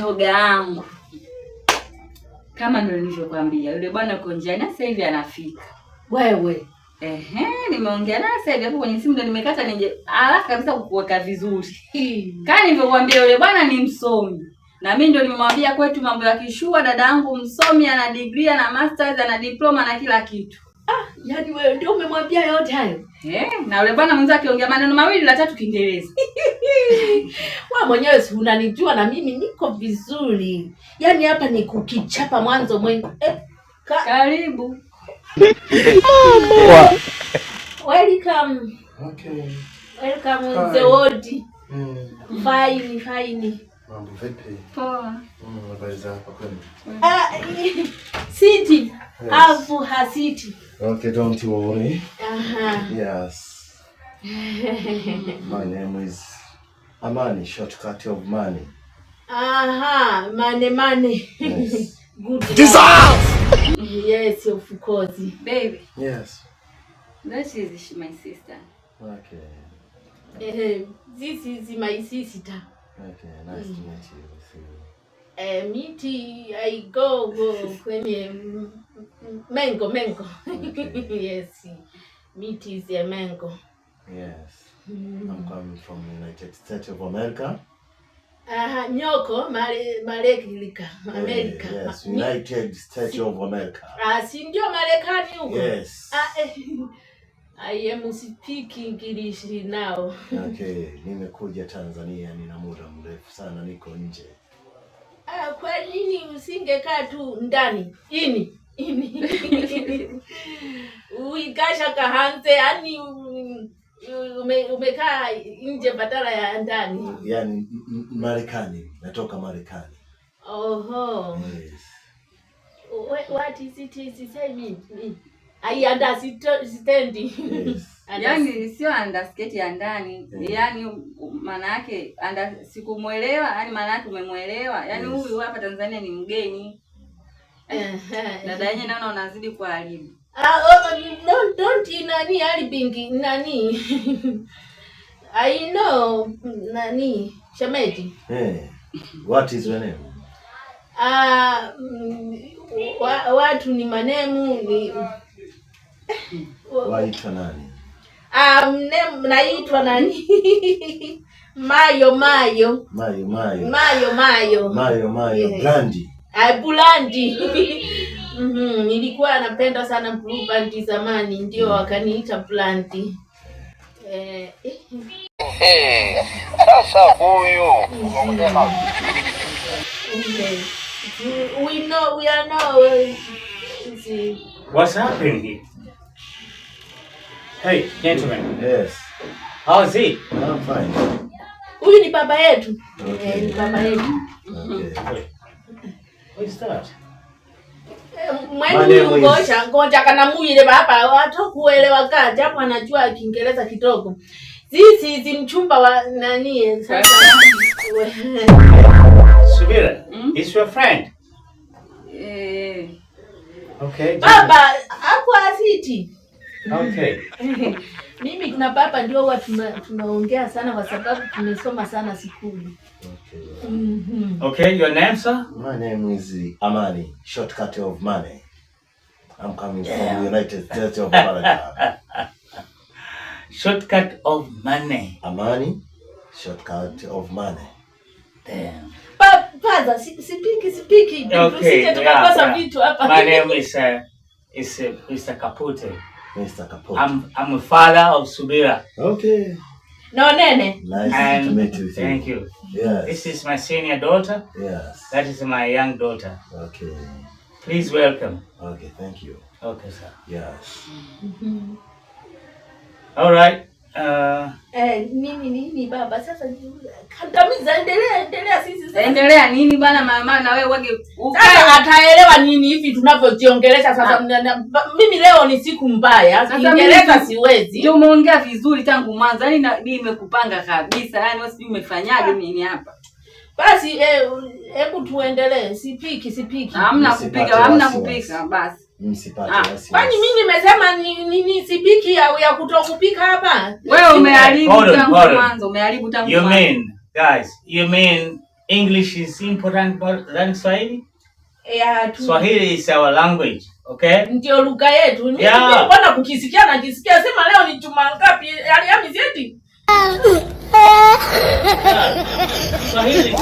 Shoga yangu, kama ndo nilivyokuambia, yule bwana uko njiani sasa hivi anafika. Wewe. Ehe, nimeongea naye sasa hivi hapo kwenye simu, ndo nimekata nije haraka kabisa kukuweka vizuri. Kama nilivyokuambia, yule bwana ni msomi. Na mimi ndio nimemwambia kwetu mambo ya kishua, dada yangu msomi, ana degree, ana masters, ana diploma na kila kitu. Yaani wewe ndio umemwambia yote hayo? Eh, na yule bwana mwenzake akiongea maneno mawili la tatu Kiingereza. Wewe mwenyewe si unanijua na mimi niko vizuri. Yaani hapa ni kukichapa mwanzo mwenye. Karibu. Welcome. Okay. Welcome Hi. the world. Fine, fine. Mambo vipi? Poa. Habari za hapa kwenu? Ah, sit. Have a seat. Okay, don't you worry. Aha. Yes. My name is Amani, shortcut of money. Aha, money money. Yes. Good. Yes, of course. Baby, Yes. that is my sister. Okay. This is my sister. Okay, nice to meet you. See you. Miti I go kwenye mango mango. Okay. Yes. Miti is a mango. Yes. I'm coming from United States of America. Aha, nyoko mare Marekika, America. Yes, United States of America. Ah, si ndio Marekani huko? Yes. Ah, I am speaking English now. Okay, nimekuja Tanzania, nina muda mrefu sana niko nje. Ah, kwa nini usingekaa tu ndani? Ini. Ini. Uikasha kahanze, yani umekaa nje badala ya ndani. Yaani Marekani, natoka Marekani. Oho. Yes. What is it is say me? Me. I understand. Yes. Yaani sio underskirt ya ndani. Yaani maana yake sikumuelewa, yaani maana yake umemuelewa. Yaani huyu hapa Tanzania ni mgeni. Dada yenyewe naona unazidi kuharibu. Ah, oh, no, don't nani haribingi nani. I know nani shemeji. Hey, what is your name? Ah, watu ni manemu ni Waitwa nani? Ah, naitwa nani? Mayo Mayo. Mayo Mayo. Mayo Mayo. Mayo Mayo Yeah. Blandi. Ah, Blandi. Nilikuwa napenda sana Blue Band zamani, ndio wakaniita Blandi. Sasa huyu Okay. We know, we are know. What's happening here? Hey, gentlemen. Yes. How's it? I'm fine. Huyu ni baba yetu. Okay. Eh, ni baba yetu. Okay. What is that? Mwani huyu ngoja ngoja kana muyile baba watu kuelewa ka japo anajua Kiingereza kidogo. Sisi hizi mchumba wa nani sasa. Subira, is your friend? Eh. Okay. Baba hapo asiti. Okay. Mimi na baba ndio huwa tunaongea sana kwa sababu tumesoma sana sikuli. Okay. Okay, your name, sir? My name is Amani, shortcut of money. I'm coming from United States of America. Shortcut of money. Amani, shortcut of money. Damn. Paza, sipiki sipiki. Okay, Tusije tukakosa yeah. vitu hapa. My name is Mr. Kapute. Mr. Kapote. I'm a father of Subira. Okay. No nene. Nice And to meet you. Thank you. Yes. This is my senior daughter. Yes. That is my young daughter. Okay. Please welcome. Okay, thank you. Okay, sir. Yes. All right. Eh, nini nini baba sasa kandamiza, endelea endelea sisi sasa. Endelea nini bwana mama na wewe wage Sasa ataelewa nini hivi tunavyojiongelesha sasa? Mimi leo ni siku mbaya, Sasa Kiingereza mimi- siwezi. Ndio umeongea vizuri tangu mwanzo. Yaani nimekupanga kabisa. Yaani wewe sijui umefanyaje nini hapa. Basi hebu tuendelee. Sipiki sipiki. Hamna Msipate kupika, hamna wasiwasi. kupika basi. Msipate Ah, wasiwasi. Kwani mimi nimesema ni sipiki ya kutokupika hapa? Wewe umeharibu Hold on, tangu hold on. mwanzo, umeharibu tangu You mwanzo. mean, guys, you mean English is important more than Swahili? Ya, tu. Swahili is our language, okay? Ndio lugha yetu. Mimi Yeah. mbona kukisikia na kisikia sema leo ni juma ngapi? Alhamisi eti? Swahili.